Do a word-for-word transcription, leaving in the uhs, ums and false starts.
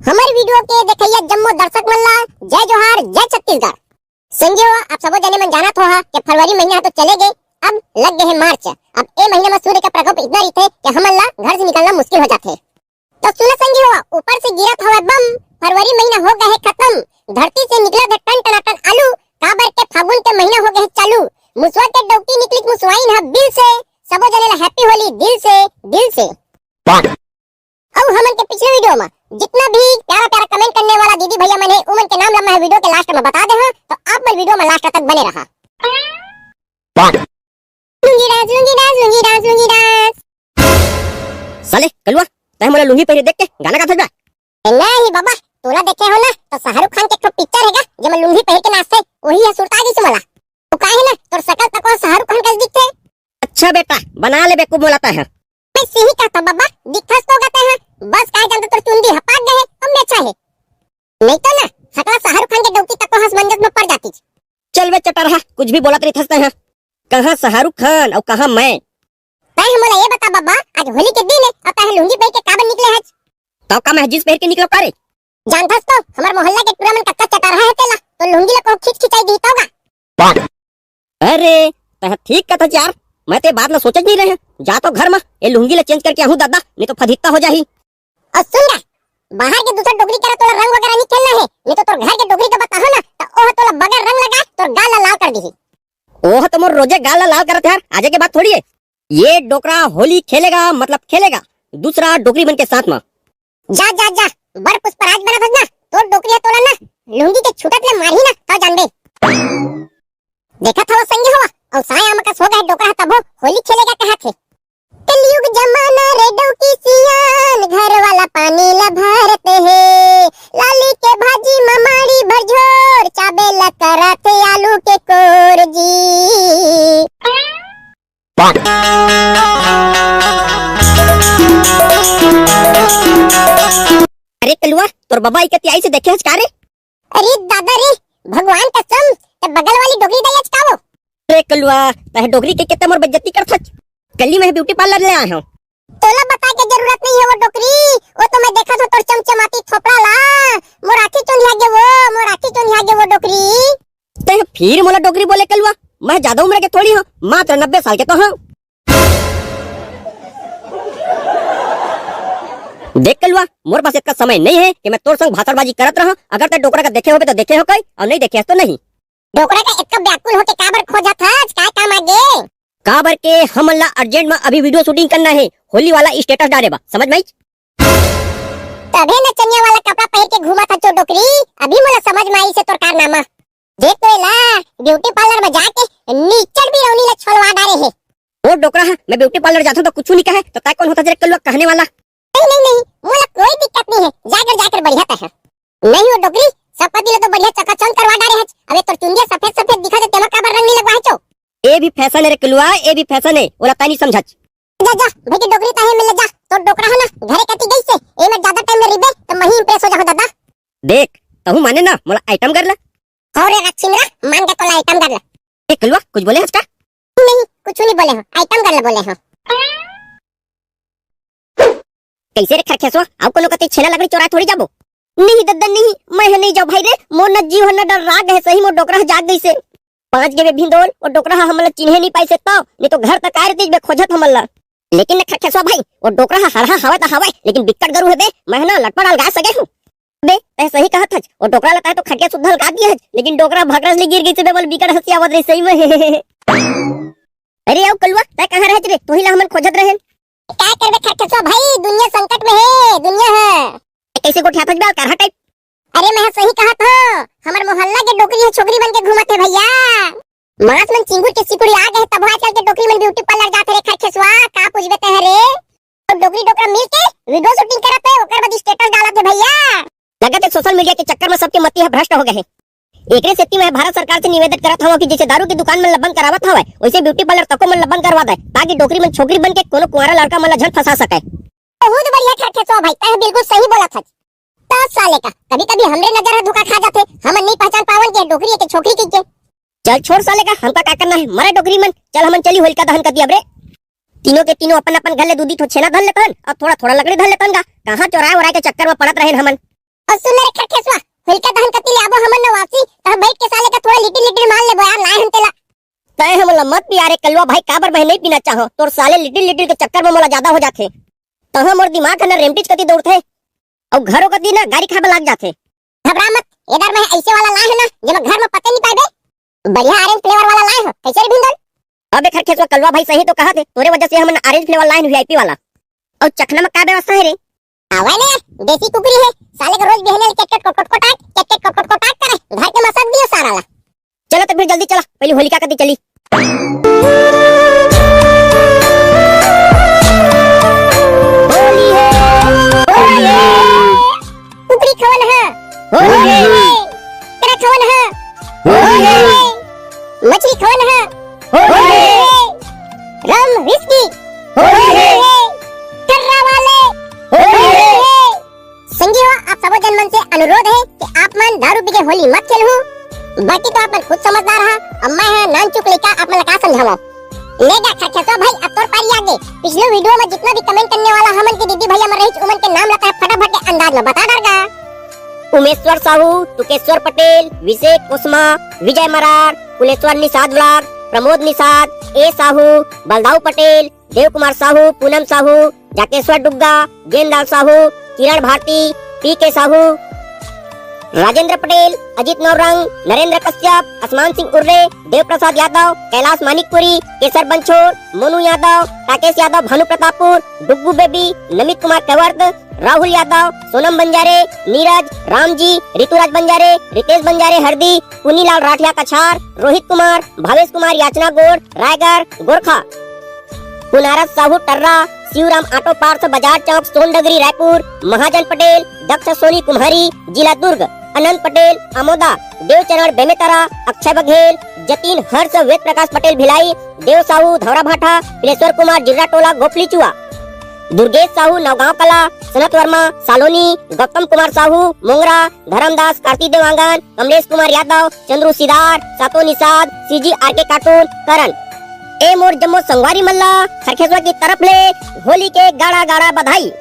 हमर video के देखइया जम्मो दर्शक मन ला जय जोहार, जय छत्तीसगढ़। संगी हो, आप सबो जने मन जानत हो हा कि फरवरी महीना तो चले गए, अब लग गए है मार्च। अब ए महीना में सूर्य का प्रकोप इतना रहिथे कि हमन ला घर से निकलना मुश्किल हो जाथे। तो सुना संगी हो, ऊपर से गिरत हवय बम, फरवरी महीना हो गए है खत्म, धरती से निकलत हे टन टनाटन आलू, काबर के फागुन के महीना हो गए है चालू, मुसवा के डौकी निकलिस मुसवाइन ह बिल से, सबो जने ला happy होली दिल से, दिल से। अउ हमन के पिछले video में जितना भी प्यारा प्यारा comment करने वाला दीदी भैया मन है, उमन के नाम ला मैं video के last में बता दे हूँ, तो आप मन video में last तक बने रहा। Lungi dance, lungi dance, lungi dance, lungi dance। साले कलुआ, तै मोला लुंगी पहिरे देख के गाना गाथस बा? ए, नहीं बाबा, तोला देखे हो ना तो शाहरुख खान के एक ठो picture है का, जेमा लुंगी पहिर के नाचथे, वही है सुरता गई से मोला। तो काहे ना तोर शकल तको शाहरुख खान कस दिखथे। अच्छा बेटा, बना ले बेवकूफ मोला तै ह। मैं सही कहता बाबा, दिखस तो गते हैं, बस काय जानते तोर चुंदी हपाक गए है, अब में अच्छा है। नहीं तो ना, सकला शाहरुख खान के डौकी तको हंस मंजत में पड़ जाती। चल बे चटरहा, कुछ भी बोलत रहिथस तै ह। कहाँ शाहरुख खान अउ कहाँ मैं? तै ह मोला ये बता बाबा, आज होली के दिन है, अब तै ह लुंगी पहिर के काबर निकले हच? तब का मैं jeans पहिर के निकलो का रे? जानथस तो, हमर मोहल्ला के टूरा मन कतका चटरहा है तेला, तो लुंगी ला कहूँ खींच खिंचाई दी तो का? अरे, तै ह ठीक कथस यार, मैं ते बात ला सोचत नहीं रहे। जा तो घर में, ये लुंगी ला change करके आहूँ दादा, नहीं तो फधित्ता हो जाही। अउ सुन गा, बाहर के दूसरा डोकरी करा तोला रंग वगैरह नहीं खेलना है, नहीं तो तोर घर के डोकरी के बताहो ना, तो ओह तोला बगैर रंग लगा तोर गाल ला लाल कर दीही। ओह तो मोर रोजे गाल ला लाल करत यार, आजे के बात थोड़ी है। ये डोकरा होली खेलेगा, मतलब खेलेगा, दूसरा डोकरी मन के साथ में। जा, जा, जा, बड़ पुष्पराज बनत हस ना, तोर डोकरी ह तोला ना, लुंगी के छूटत ले मारही ना, तब जानबे। देखत हवा संगी हवा, अउ साय आम कस हो गए डोकरा ह तभो होली खेलेगा कहत हे। कलयुग जमाना रे डौकी सियान, घर वाला पानी ला भरत हे, लाली के भाजी म माड़ी भर झोर, चाबे ला करत हे आलू के कोर जी। अरे कलुआ, तोर बबा इकतियाई से देखे हच का रे? अरे दादा रे, भगवान कसम, ते बगल वाली डोकरी दाई हच का वो? अरे कलुआ, तै ह डोकरी के कितना मोर बेइज्जती करथच। कल्ली मैं beauty parlour ले आए हूँ। तोला बता के जरूरत नहीं है वो डोकरी, वो तो मैं देखा था तोर चमचमाती थोपड़ा ला। मोर आँखी चोंधिया गे वो, मोर आँखी चोंधिया गे वो डोकरी। तै फिर मोला डोकरी बोले कलुआ, मैं ज्यादा उम्र के थोड़ी हूँ, मात्र नब्बे साल के तो हूँ। देख कलुआ, मोर पास इतना समय नहीं है कि मैं तोर संग भाषणबाजी करत रहा। अगर तै डोकरा का देखे होबे तो देखे हो कई, अउ नहीं देखे हस तो नहीं। डोकरा का इतना व्याकुल होके काबर खोजत हस, काय काम आगे? काबर के हमन ला urgent में अभी video shooting करना है, होली वाला status डारे बा, समझ में आइच? तभे नचनिया वाला कपड़ा पहिर के घूमत हच ओ डोकरी, अभी मोला समझ में आइस हे तोर कारनामा। देख तो एला, beauty parlour में जाके निचड़ बिरौनी ला छोलवा डारे हे। ओ डोकरा ह, मैं beauty parlour जाथों तो कुछु नहीं कहे, तो तै कोन होथस रे कलुआ कहने वाला? नहीं, नहीं, नहीं, मोला कोई दिक्कत नहीं है, जाकर, जाकर बढ़िया तै ह। नहीं ओ डोकरी, सब पति ला तो बढ़िया चकाचौंध करवा डारे हच, अबे तोर चुंदिया सफेद सफेद दिखत हे, तेमा काबर रंग नहीं लगवा हच ओ? ए भी fashion है रे कलुआ, ए भी fashion है, ओला तै नहीं समझच। जा, जा, भाई के डोकरी ताहे मिल जा, तोर डोकरा है ना, घरे कति गई से, ए में ज्यादा time में रिबे, तो मही impress हो जाहूं दादा। देख, तहू माने ना, मोला item कर ले। हो रे रक्षिंद्रा, मान के तोला item कर ले। ए कलुआ, कुछ बोले हस का? नहीं, कुछ नहीं बोले हो, item कर ले बोले हो। कैसे रे खरखेसवा, अउ कोनो कति छेला लकड़ी चोराय थोड़ी जाबो? नहीं दद्दा नहीं, मैं ह नहीं जाओ भाई रे, मोर न जीव ह न डर राग है, सही मोर डोकरा ह जाग गई से। पाँच गेबे भिंदोल, वो डोकरा ह हमन ला चिन्हे नहीं पाइस हे तब, नहीं तो घर तक आए रहितिस बे खोजत हमन ला। लेकिन न खरखेसवा भाई, वो डोकरा ह हरहा हवय त हवय, लेकिन बिक्कट गरू हे बे, मैं ह न लटपट अलगा सके हूँ। बे, तै सही कहत हच, वो डोकरा ला तै तो खटिया सुद्धा अलगा दिए हच, लेकिन डोकरा भकरस ले गिर गई से बे, बोल बिकट हंसी आवत रही सही में। अरे आओ कलुआ, तै कहाँ रहत रे? तोही ला हमन खोजत रहेन। का करबे खरखेसवा भाई, दुनिया संकट में हे, दुनिया हे। कैसे गोठियाथच बे, करहा type? अरे मैं सही कहत हो, हमर मोहल्ला के डोकरी ह छोकरी बन के घूमत हे भैया। मांस मन चिंगुर के सिकुड़ी आ गए, तब आजकल के डोकरी मन beauty parlour जात हे रे खरखेसवा, का पूछबे तै ह रे? तो डोकरी डोकरा मिल के video shooting करत हे, ओकर बाद status डालत हे भैया। लगत हे social media के चक्कर में सबके मति ह भ्रष्ट हो गए हे। एकरे सेती मैं भारत सरकार से निवेदन करत हवं कि जैसे दारू की दुकान मन ल बंद करावत हवय, वैसे beauty parlour तको मन ल बंद करवा दे, ताकि डोकरी मन छोकरी बन के कोनो कुंवारा लड़का मन ल झन फंसा सके। बहुत बढ़िया खरखेसवा भाई, तै बिल्कुल सही बोलत हच। तो साले का, कभी-कभी हमरे नजर ह धोखा खा जाथे, हमन नहीं पहचान पावन के डोकरी के छोकरी की के। चल छोड़ साले का, हमका का करना है, मरे डोकरी मन, चल हमन चली होलिका दहन कर दिया रे। तीनों के तीनों अपन अपन घर ले दू दी ठो छेना धर लेथन, अउ थोड़ा थोड़ा लकड़ी धर लेथन गा, कहाँ चोराय ओराय के चक्कर में पड़त रहेन हमन। अउ सुन रे खरखेसवा, होलिका दहन कति ले आबो हमन न वापसी, तहाँ बइठ के साले का थोड़ा लिटिल लिटिल मार लेबो यार, लाए हन तेला। तैं ह मोला मत पिया रे कलुआ भाई, काबर मैं नइ पीना चाहों, तोर साले लिटिल लिटिल के चक्कर में मोला जादा हो जाथे। तहाँ मोर दिमाग ह न रेमटिच कति दउड़थे, अउ घरो कति न गारी खाए बर लाग जाथे। घबरा मत, एदर मैं अइसे वाला लाए हन न, जेमा घर में पते नइ पाबे। बढ़िया ऑरेंज फ्लेवर वाला लाए हो, कइसे रे भिंदल? अबे खरखेसवा कलुआ भाई सही तो कहत हे, तोरे वजह से हमन ऑरेंज फ्लेवर लाए हन वीआईपी वाला। अउ चखना में का व्यवस्था हे रे? आवे ने, देसी कुकरी हे, साले के रोज बिहने ले केट केट कोट कोट कोटाट, केट केट कोट कोट कोटाट करे, धर के मसक दियो सारा ला। चलो तो फिर जल्दी चला, पहले होलिका कती चली। होली है, होली है। कुकरी खवन है। होली है। केरा खवन है। होली है। मछली खवन है। होली है। रम, व्हिस्की। होली है। टर्रा वाले। होली है। संगी हो, आप सबो जन मन से अनुरोध है कि आप मन दारू पी के होली मत खेलहू। बाकी तो आप मन खुद समझदार हा, अब मैं हा नानचुक लइका, आप मन ला का समझावं। ले जा खरखेसवा भाई, अब तोर पारी आगे। पिछले वीडियो में जितना भी कमेंट करने वाला हमन के दीदी भैया मन रहिस, उमन के नाम ला तैं फटाफट के अंदाज में बता डर गा। उमेश्वर साहू, टुकेश्वर पटेल, विवेक कोसमा, विजय मरार, कुलेश्वर निषाद vlog, प्रमोद निषाद, ए साहू, बलदाऊ पटेल, देव कुमार साहू, पूनम साहू, जाकेश्वर डुग्गा, गेंदाल साहू, किरण भारती, पी के साहू, राजेंद्र पटेल, अजीत नौरंग, नरेंद्र कश्यप, आसमान सिंह उर्रे, देव प्रसाद यादव, कैलाश मानिकपुरी, केसर बंछोर, मोनू यादव, राकेश यादव, भानु प्रतापपुर, डुग्गू बेबी, नमित कुमार कैवर्त, राहुल यादव, सोनम बंजारे, नीरज, रामजी, ऋतुराज बंजारे, रितेश बंजारे, हरदी, पुनीलाल राठिया कछार, रोहित कुमार, भावेश कुमार याचना गोड़, रायगढ़, गोरखा। पुनारथ साहू टर्रा, शिवराम ऑटो पार्ट्स बाजार चौक सोनडगरी रायपुर, महाजन पटेल, दक्ष सोनी कुम्हारी, जिला दुर्ग, अनंत पटेल अमोदा, देवचरण बेमेतरा, अक्षय बघेल, जतीन हर्ष, वेद प्रकाश पटेल भिलाई, देव साहू धौरा भाठा, पिलेश्वर कुमार जिर्रा टोला गोपलीचुआ, दुर्गेश साहू नौगांव कला, सनत वर्मा सालोनी, गौतम कुमार साहू मोंगरा, धर्मदास कार्तिक देवांगन, कमलेश कुमार यादव, चंद्रू सिदार, सातो निषाद, सीजी आरके कार्टून, करण। ए मोर जम्मो संगवारी मन ला खरखेसवा की तरफ ले होली के गाड़ा गाड़ा बधाई।